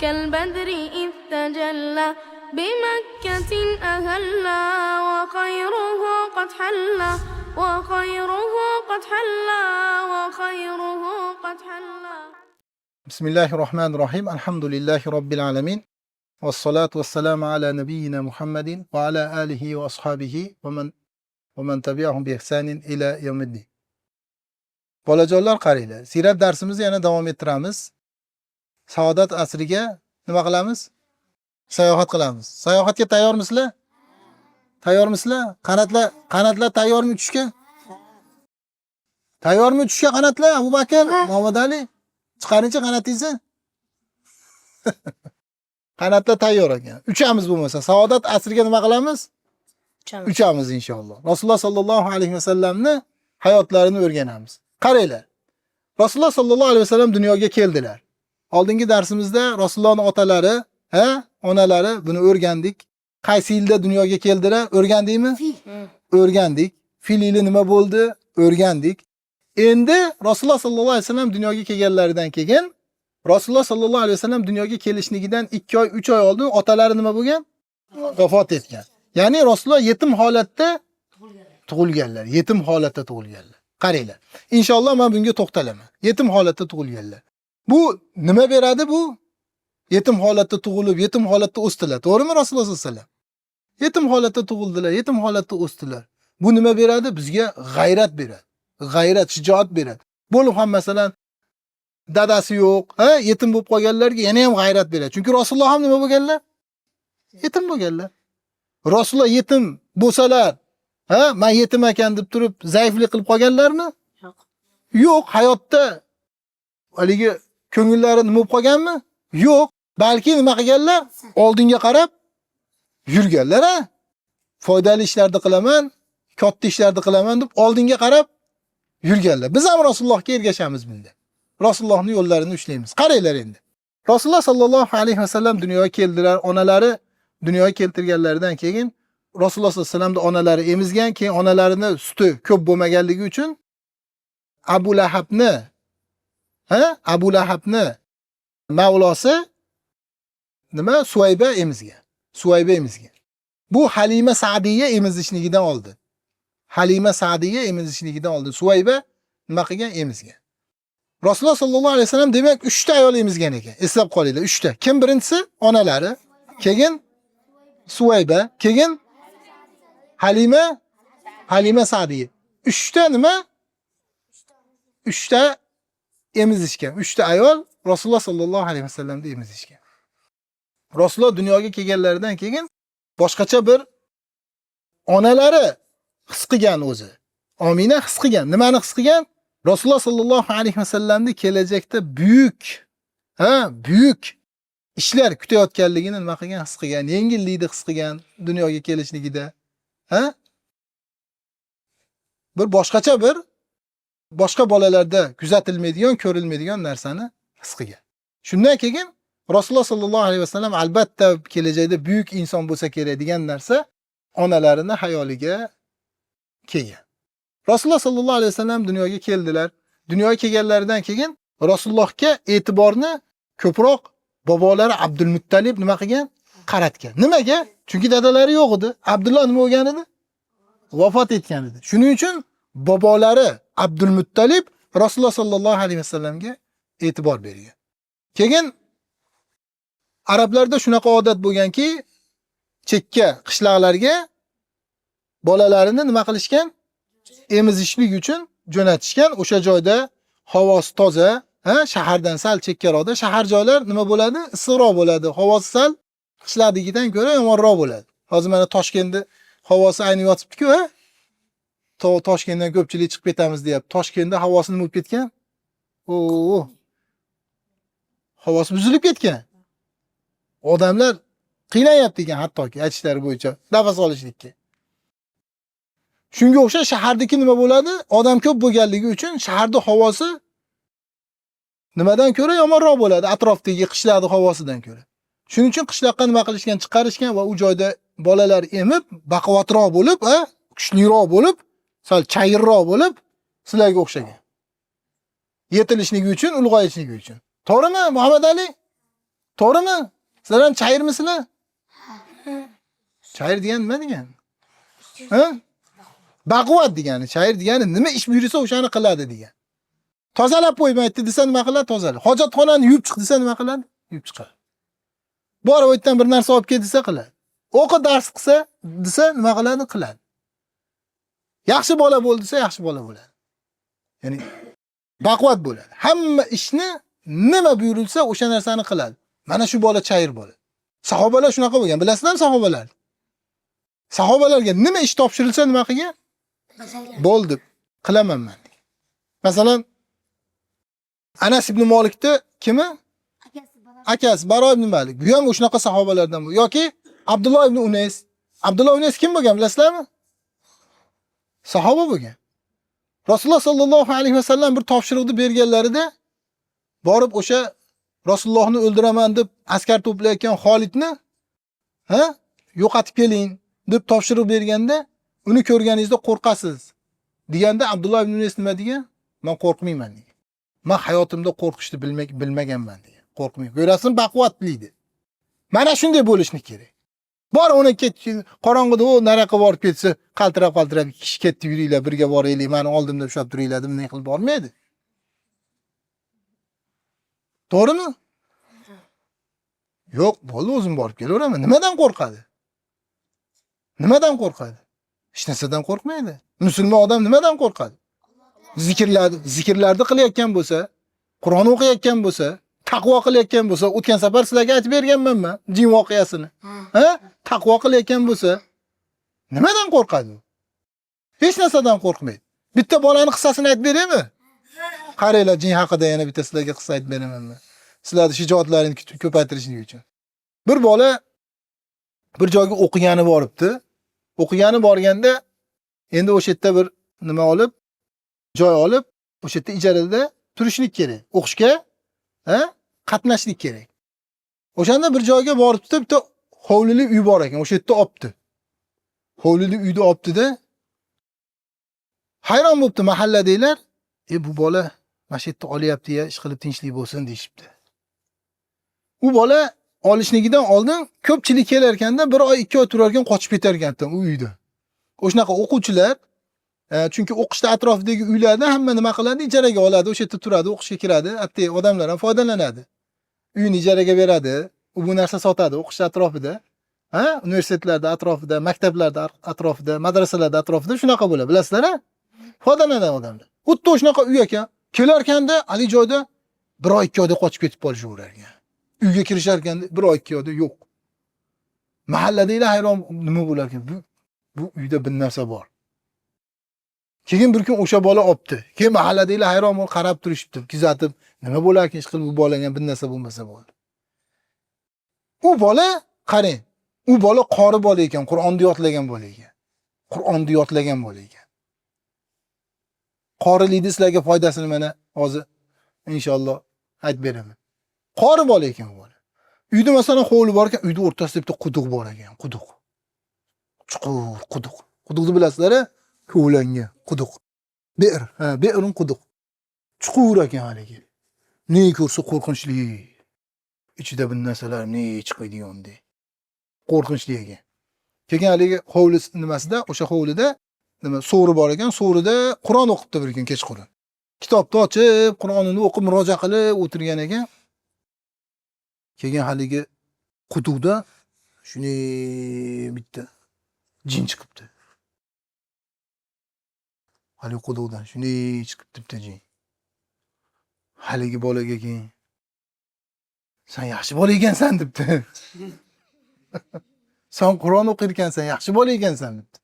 كالبدر إذ تجلى بمكة أهلا وخيره قد حل وخيره قد حل وخيره قد حل. بسم الله الرحمن الرحيم. الحمد لله رب العالمين. والصلاة والسلام على نبينا محمد وعلى آله وأصحابه ومن تبعهم بإحسان إلى يوم الدين. Bolajonlar, qaranglar. Siyrat darsimizni yana davom ettiramiz. Saodat asriga nima qilamiz? Sayohat qilamiz. Sayohatga tayyormisizlar? Tayyormisizlar? Qanatlar, qanatlar tayyormi uchishga? Tayyormi uchishga qanatlar? Abu Bakr, Muhammad Ali, chiqaringchi qanatingizni. Qanatlar tayyor ekan. Uchamiz bo'lmasa. Saodat asriga nima qilamiz? Uchamiz. Uchamiz inshaalloh. Rasululloh sallallohu alayhi vasallamni hayotlarini o'rganamiz. Qaranglar. Rasululloh sallallohu alayhi vasallam dunyoga keldilar. Oldingi darsimizda Rasulullohning otalari, ha, onalari, buni o'rgandik. Qaysi yilda dunyoga keldilar? O'rgandikmi? O'rgandik. Fil yili nima bo'ldi? O'rgandik. Endi Rasululloh sallallohu alayhi vasallam dunyoga kelganlaridan keyin, Rasululloh sallallohu alayhi vasallam dunyoga kelishligidan 2 oy, 3 oy oldin otalari nima bo'lgan? Vafot etgan. Ya'ni Rasululloh yetim holatda tug'ilganlar. Yetim holatda tug'ilganlar. Qaranglar. Inshaalloh men bunga to'xtalaman. Yetim holatda tug'ilganlar. Bu nima beradi bu? Yetim holatda tug'ilib, yetim holatda o'sdilar. To'g'rimi Rasululloh sollallohu alayhi vasallam? Yetim holatda tug'ildilar, yetim holatda o'sdilar. Bu nima beradi? Bizga g'ayrat beradi. G'ayrat, shijoat beradi. Bo'lib ham, masalan, dadasi yo'q, ha, yetim bo'lib qolganlarga yana ham g'ayrat beradi. Chunki Rasululloh ham nima bo'lganlar? Yetim bo'lganlar. Rasululloh yetim bo'lsalar, ha, men yetim ekan deb turib zaiflik qilib qolganlarmi? Yo'q. Yo'q, hayotda haligi ko'ngillari nima bo'lib qolganmi? Yo'q, balki nima qilganlar? Oldinga qarab yurganlar, ha? Foydali ishlarni qilaman, katta ishlarni qilaman deb oldinga qarab yurganlar. Biz ham Rasulullohga ergashamiz bunda. Rasulullohning yo'llarini ushlaymiz. Qaranglar endi. Rasululloh sallallohu alayhi vasallam dunyoga keldilar. Onalari dunyoga keltirganlaridan keyin Rasululloh sollallohu alayhi vasallamning onalari emizgan, keyin onalarini suti ko'p bo'lmaganligi uchun Abu Lahabni, ha, Abu Lahabni mavlosi nima? Suvayba emizgan. Suvayba emizgan. Bu Halima Sa'diya emizishligidan oldi. Halima Sa'diya emizishligidan oldi. Suvayba nima qilgan? Emizgan. Rasululloh sallallohu alayhi vasallam demak 3 ta ayol emizgan ekan. Eslab qolinglar, 3 ta. Kim birinchisi? Onalari, keyin Suvayba, keyin Halima Sa'diya. 3 ta nima? 3 ta emizishgan. 3 ta ayol Rasululloh sallallohu alayhi vasallamni emizishgan. Rasululloh dunyoga kelganlaridan keyin boshqacha bir onalari his qilgan o'zi. Omina his qilgan. Nimani his qilgan? Rasululloh sallallohu alayhi vasallamni kelajakda buyuk, ha, buyuk ishlar kutayotganligini nima qilgan? His qilgan. Yengillikni his qilgan dunyoga kelishligida. Ha? Bir boshqacha bir boshqa bolalarda kuzatilmaydigan, ko'rilmaydigan narsani his qilgan. Shundan keyin Rasululloh sallallohu alayhi vasallam albatta kelajakda buyuk inson bo'lsa kerak degan narsa onalarini hayoliga kelgan. Rasululloh sallallohu alayhi vasallam dunyoga keldilar. Dunyoga kelganlaridan keyin Rasulullohga e'tiborni ko'proq bobolari Abdul Muttalib nima qilgan? Qaratgan. Nimaga? Chunki dadalari yo'q edi. Abdulloh nima bo'lgan edi? Vafot etgan edi. Shuning uchun bobolari Abdul Muttalib Rasululloh sallallohu alayhi vasallamga e'tibor bergan. Keyin arablarda shunaqa odat bo'lganki, chekka qishloqlarga bolalarini nima qilishgan? Emizishlik uchun jo'natishgan. O'sha joyda havosi toza, ha, shahardan sal chekkaroqda, shahar joylar nima bo'ladi? Issiqroq bo'ladi. Havosi sal qishloqdagidan ko'ra yomonroq bo'ladi. Hozir mana Toshkentda havosi ayni yotibdi-ku, ha? Toshkentdan ko'pchilik chiqib ketamiz deyapti. Toshkentda havosi nima bo'lib ketgan? O, havosi buzilib ketgan. Odamlar qiynayapti ekan hattoki aytishlari bo'yicha nafas olishlikka. Shunga o'xshash shahardagi nima bo'ladi? Odam ko'p bo'lganligi uchun shaharda havosi nimadan ko'ra yomonroq bo'ladi? Atrofdagi qishloqning havosidan ko'ra. Shuning uchun qishloqqa nima qilishgan? Chiqarishgan va u joyda bolalar emib, baquvvatroq bo'lib, ha, kuchliroq bo'lib, sal chayirroq bo'lib, sizlarga o'xshagan. Yetilishligi uchun, ulg'ayishligi uchun. To'g'rimi, Muhammad Ali? To'g'rimi? Sizlar ham chayirmisizlar? Chayir degani nima degani? Ha? Baquvvat degani, chayir degani nima ish buyursa o'shani qiladi degan. Tozalab qo'ymaydi desa nima qiladi? Tozalab. Hojatxonani yuvib chiq desa nima qiladi? Yuvib chiqadi. Borib u yerdan bir narsa olib kel desa qiladi. O'qi dars qilsa desa nima qiladi? Qiladi. Yaxshi bola bo'l desa yaxshi bola bo'ladi. Ya'ni baquvvat bo'ladi. Hamma ishni nima buyurilsa o'sha narsani qiladi. Mana shu bola chayir bola. Sahobalar shunaqa bo'lgan. Bilasizlarmi sahobalar? Sahobalarga nima ish topshirilsa nima qilgan? Bo'ldi, qilaman men degan. Masalan, Anas ibn Malikni kimi? Akasi Baro ibn Malik. Bu ham o'shanaqa sahobalardan bu. Yoki Abdulloh ibn Unays. Abdulloh Unays kim bo'lgan bilasizlarmi? Sahoba bo'lgan. Rasululloh sallallohu alayhi vasallam bir topshiriqni berganlarida borib o'sha Rasulullohni o'ldiraman deb askar to'playotgan Xolidni, ha, yo'qotib keling deb topshiriq berganda uni ko'rganingizda qo'rqasiz deganda Abdulloh ibn Unays nima degan? Men qo'rqmayman degan. Men hayotimda qo'rqishni bilmaganman degan. Qo'rqmayman. Ko'rasizmi, baquvvatli. Mana shunday bo'lishni kerak. Bor uni qorong'ida u naraqa borib ketsa, qaltirab-qaltirab kishi ketdi, yuringlar, birga boraylik, meni oldimda ushlab turinglar deb bunday qilib bormaydi. To'g'rimi? Yo'q, bo'ldi, o'zim borib kelaveraman. Nimadan qo'rqadi? Nimadan qo'rqadi? Hech narsadan qo'rqmaydi. Musulmon odam nimadan qo'rqadi? Zikrlarni qilayotgan bo'lsa, Qur'on o'qiyotgan bo'lsa, taqvo qilayotgan bo'lsa, o'tgan safar sizlarga aytib berganman men jin voqeasini. Ha? Taqvo qilayotgan bo'lsa, nimadan qo'rqadi? Hech narsadan qo'rqmaydi. Bitta bolani qissasini aytib beraymi? Qaranglar, jin haqida yana bitta sizlarga qissa aytib beraman men. Sizlarning shijoatlaringizni ko'paytirishing uchun. Bir bola bir joyga o'qigani boribdi. O'qigani borganda endi o'sha yerda bir nima olib, joy olib, o'sha yerda ijarada turishlik kerak. O'qishga, ha, qatnashlik kerak. O'shanda bir joyga boribdi, bitta hovlili uy bor ekan, o'sha yerda olibdi. Hovlili uyni olibdi-da, hayron bo'pti mahalladagilar. Bu bola mana shu yerda olyapti-ya, ish qilib tinchlik bo'lsin deyishibdi. U bola olishligidan oldin ko'pchilik kelar ekanda, bir oy, 2 oy turar ekan, qochib ketar ekan u uyda. O'shanaqa o'quvchilar, chunki o'qishda atrofidagi uylarda hamma nima qiladi? Ijaraga oladi, o'sha yerda turadi, o'qishga kiradi, hatto odamlar ham foydalanadi. Uyini ijaraga beradi, u bu narsa sotadi o'qish atrofida. Ha, universitetlarda atrofida, maktablarda atrofida, madrasalarda atrofida shunaqa bo'ladi, bilasizlar-a? Foydalanadi odamlar. Xuddi o'shanaqa uy ekan. Kelarkanda hali joyda bir oy, 2 oyda qochib ketib qolishaverar ekan. Uyga kirishar ekanda bir oy, 2 oyda yo'q. Mahalladagilar hayron, nima bo'lar ekan? Bu uyda bir narsa bor. Keyin bir kun o'sha bola olibdi. Keyin mahalladagilar hayron bo'lib qarab turishibdi, kuzatib, nima bo'lar ekan, ish qilib bu bolaga bir narsa bo'lmasa bo'ldi. U bola, qarang, u bola qori bola ekan, Qur'onni yodlagan bola ekan. Qur'onni yodlagan bola ekan. Qorilikni sizlarga foydasini mana hozir inshaalloh aytib beraman. Qori bola ekan u bola. Uyda masalan hovli bor ekan, uyda o'rtasida bitta quduq bor ekan, quduq. Chuqur quduq. Quduqni bilasizlar-a? Kovlangan quduq. Be'r, ha, be'run quduq. Chuqur ekan haligi. Ne ko'rsa qo'rqinchli. Ichida bir narsalar ne chiqadigandek. Qo'rqinchli ekan. Keyin haligi hovlisi nimasida, o'sha hovlida nima so'ri bor ekan, so'rida Qur'on o'qibdi bir kun kechqurun. Kitobni ochib, Qur'onini o'qib murojaat qilib o'tirgan ekan. Keyin haligi quduqda shuni bitta jin chiqibdi. Haligi quduqdan shuni chiqibdi bitta jin. Haligi bolaga keyin sen yaxshi bola ekansan debdi. Sen Qur'on o'qir ekansan, yaxshi bola ekansan debdi.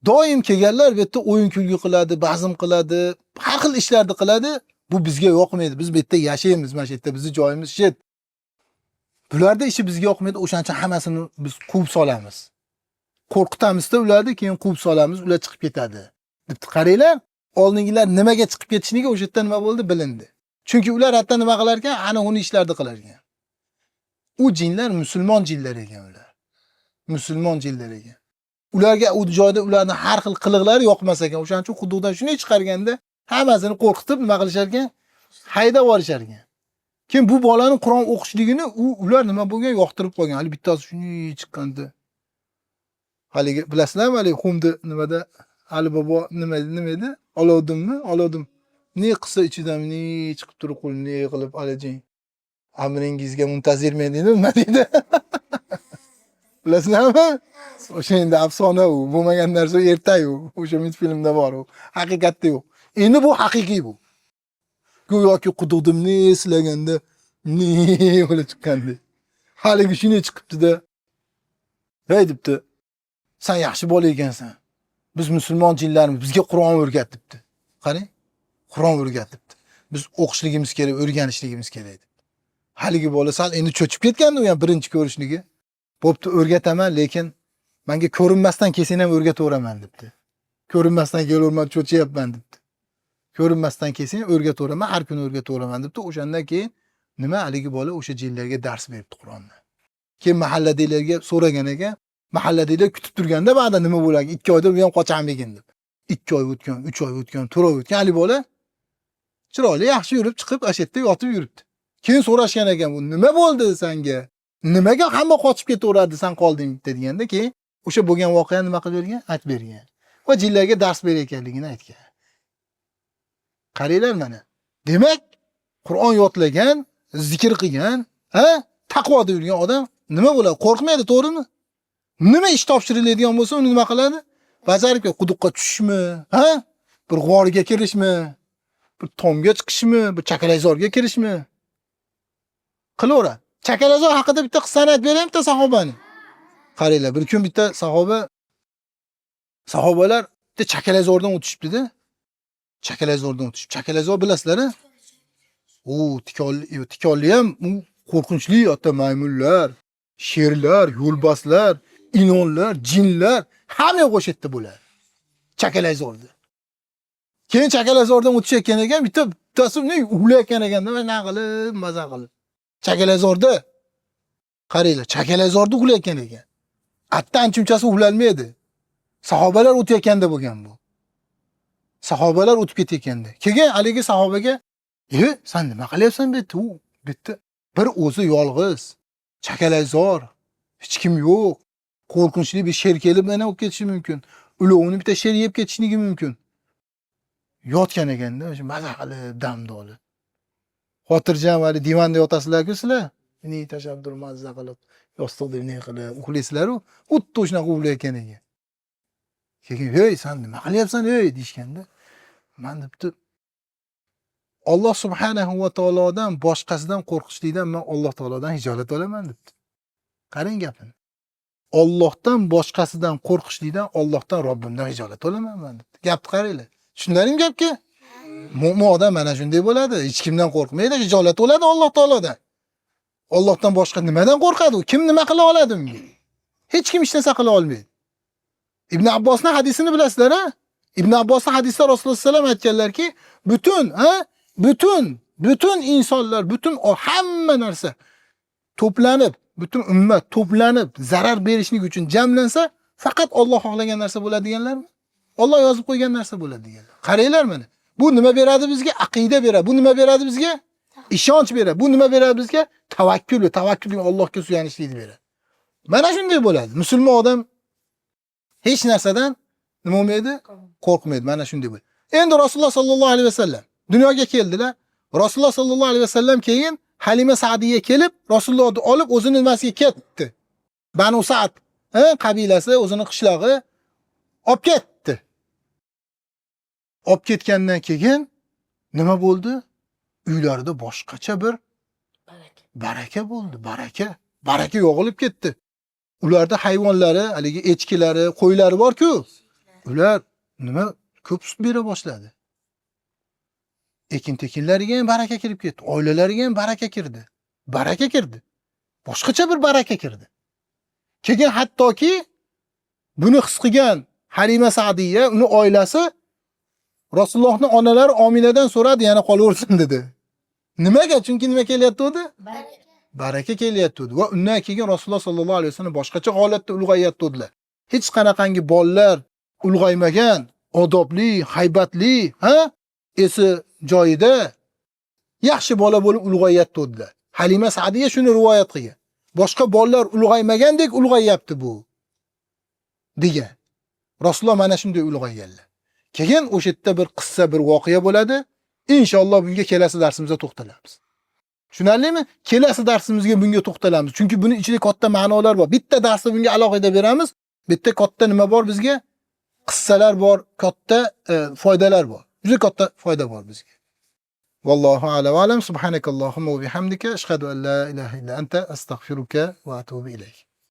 Doim kelganlar bu yerda o'yin kulgi qiladi, bazm qiladi, har xil ishlarni qiladi. Bu bizga yoqmaydi. Biz bu yerda yashaymiz, mana shu yerda bizning joyimiz shu. Bularda ishi bizga yoqmaydi, o'shaning uchun hammasini biz quvib solamiz. Qo'rqitamizda ularni, keyin quvib solamiz, ular chiqib ketadi. Debdi. Qaranglar, oldingilar nimaga chiqib ketishligi o'sha yerda nima bo'ldi bilindi. Chunki ular hatto nima qilar ekan? Ana uni ishlarni qilar ekan. U jinlar musulmon jinlar ekan ular. Musulmon jinlar ekan. Ularga u joyda ularni har xil qiliqlari yoqmas ekan. O'shaning uchun quduqdan shuni chiqarganda hammasini qo'rqitib nima qilishar ekan? Haydab yuborishar ekan. Keyin bu bolani Qur'on o'qishligini ular nima bo'lgan, yoqtirib qolgan. Hali bittasi shunday chiqqandi. Haligi bilasizlarmi, haligi xumni nimada Ali bobo nima edi? Olovdimmi? Olovdim. Ne qilsa ichidan ne chiqib turib qo'lini ne qilib alajing. Amringizga muntazirmen deydi, nima deydi? Bilasizlarmi? O'sha endi afsona u, bo'lmagan narsa ertak u. O'sha multfilmda bor u. Haqiqatda yo'q. Endi bu haqiqiy bu. Go'yoki quduqni ne silaganda ne bo'lib chiqqandek. Haligi shunday chiqibdi-da. Hey debdi. Sen yaxshi bola ekansan. Biz musulmon jinlarimiz, bizga Qur'on o'rgat debdi. Qarang, Qur'on o'rgat debdi. Biz o'qishligimiz kerak, o'rganishligimiz kerak debdi. Haligi bola sal endi cho'chib ketgandi u ham birinchi ko'rishligi. Bo'pti, o'rgataman, lekin menga ko'rinmasdan kelsang ham o'rgataveraman debdi. Ko'rinmasdan kelaverman, cho'chiyapman debdi. Ko'rinmasdan kelsang o'rgataveraman, har kuni o'rgataveraman debdi. O'shandan keyin nima haligi bola o'sha jinlarga dars beribdi Qur'onni. Keyin mahalladagilarga so'ragan ekan, mahalladagilar kutib turganda ba'da nima bo'ladi? 2 oyda bu ham qocharmikin deb. 2 oy o'tgan, 3 oy o'tgan, 4 oy o'tgan, haligi bola chiroyli yaxshi yurib chiqib, o'sha yerda yotib yuribdi. Keyin so'rashgan ekan, bu nima bo'ldi senga? Nimaga hamma qochib ketaveradi, sen qolding deganda keyin o'sha bo'lgan voqeani nima qilib bergan? Aytib bergan. Va jinlarga dars berayotganligini aytgan. Qaranglar mana. Demak, Qur'on yodlagan, zikr qilgan, ha, taqvoda yurgan odam nima bo'ladi? Qo'rqmaydi, to'g'rimi? Nima ish topshiriladigan bo'lsa, uni nima qiladi? Bajarib quduqqa tushishmi, ha? Bir g'orga kirishmi, bir tomga chiqishmi, bir chakalakzorga kirishmi? Qilaveradi. Chakalakzor haqida bitta qissani aytib beraymi bitta sahobani? Qaranglar, bir kun bitta sahobalar bitta chakalakzordan o'tishibdi-da. Chakalakzordan o'tishib. Chakalakzor bilasizlar-a? U tikonli ham, u qo'rqinchli, hatto maymunlar, sherlar, yo'lbarslar, ilonlar, jinlar hamma yo'q o'sha yerda bo'ladi. Chakalakzorda. Keyin chakalakzordan o'tishayotgan ekan, bittasi ne uxlayotgan ekanda, mana qilib, maza qilib. Chakalakzorda. Qaranglar, chakalakzorda uxlayotgan ekan. Atdan anchunchasi uxlalmaydi. Sahobalar o'tayotganda bo'lgan bu. Sahobalar o'tib ketayotganda. Keyin haligi sahobaga, "E, sen nima qilyapsan bu yerda?" U bu yerda bir o'zi yolg'iz. Chakalakzor, hech kim yo'q. Qo'rqinchli bir sher kelib mana olib ketishi mumkin. Ulovini bitta sher yeb ketishligi mumkin. Yotgan ekanda, o'sha maza qilib damni olib. Xotirjam hali divanda yotasizlar-ku sizlar. Ni tashlab turib mazza qilib, yostiqda ne qilib uxlaysizlar-u, xuddi shunaqa uxlayotgan ekan. Keyin, "Hey, sen nima qilyapsan, ey?" deyishganda, "Men debdi, Alloh subhanahu va taolodan boshqasidan qo'rqishlikdan men Alloh taolodan hijolat olaman" debdi. Qarang gapini. Allohdan boshqasidan qo'rqishlikdan Allohdan Robbimdan hijolat olaman men debdi. Gapni qaranglar. Tushundingmi gapga? Mo'min odam mana shunday bo'ladi. Hech kimdan qo'rqmaydi, hijolat oladi Alloh taolodan. Allohdan boshqa nimadan qo'rqadi u? Kim nima qila oladi unga? Hech kim hech narsa qila olmaydi. Ibn Abbosning hadisini bilasizlar, ha? Ibn Abbosning hadisida Rasululloh sollallohu alayhi vasallam aytganlarki, bütün insonlar, bütün hamma narsa to'planib, bütün ummat to'planib zarar berishlik uchun jamlansa, faqat Alloh xohlagan narsa bo'ladi deganlarmi? Alloh yozib qo'ygan narsa bo'ladi deganlar. Qaranglar mana. Bu nima beradi bizga? Aqida beradi. Bu nima beradi bizga? Ishonch beradi. Bu nima beradi bizga? Tavakkul va tavakkul Allohga suyanishlikni beradi. Mana shunday bo'ladi. Musulmon odam hech narsadan nima bo'lmaydi? Qo'rqmaydi. Mana shunday bo'ladi. Endi Rasululloh sallallohu alayhi vasallam dunyoga keldilar. Rasululloh sallallohu alayhi vasallam keyin Halima Sa'diya kelib Rasulullohni olib o'zini nimasiga ketdi. Banu Sa'd qabilasi o'zini qishlog'i olib ketdi. Olib ketgandan keyin nima bo'ldi? Uylarida boshqacha bir baraka bo'ldi, baraka. Baraka yo'qolib ketdi. Ularda hayvonlari, haligi echkilari, qo'ylari bor-ku. Ular nima ko'p sut bera boshladi. Ekin-tekinlariga ham baraka kirib ketdi, oilalariga ham baraka kirdi. Baraka kirdi. Boshqacha bir baraka kirdi. Keyin hattoki buni his qilgan Halima Sa'diya, uni oilasi Rasulullohning onalari Ominadan so'radi, yana qolaversin dedi. Nimaga? Chunki nima kelyapti? Baraka kelyapti. Va undan keyin Rasululloh sallallohu alayhi vasallam boshqacha holatda ulg'ayapti. Hech qanaqangi bolalar ulg'aymagan, odobli, haybatli, ha? Esi joyida Yaxshi bola bo'lib ulg'ayyapti dedilar. Halima Sa'diya shuni rivoyat qilgan. Boshqa bolalar ulg'aymagandek ulg'ayyapti bu degan. Rasululloh mana shunday ulg'ayganlar. Keyin o'sha yerda bir qissa, bir voqea bo'ladi. Inshaalloh bunga kelasi darsimizda to'xtalamiz. Tushunarlimi? Kelasi darsimizga bunga to'xtalamiz. Chunki buni ichida katta ma'nolar bor. Bitta darsni bunga alohida beramiz. Bitta katta nima bor bizga? Qissalar bor, katta foydalar bor. Juda katta foyda bor bizga. Vallohu a'lam va alam. Subhanakallohumma va bihamdika ashhadu an la ilaha illa anta astagfiruka va atubu ilayk.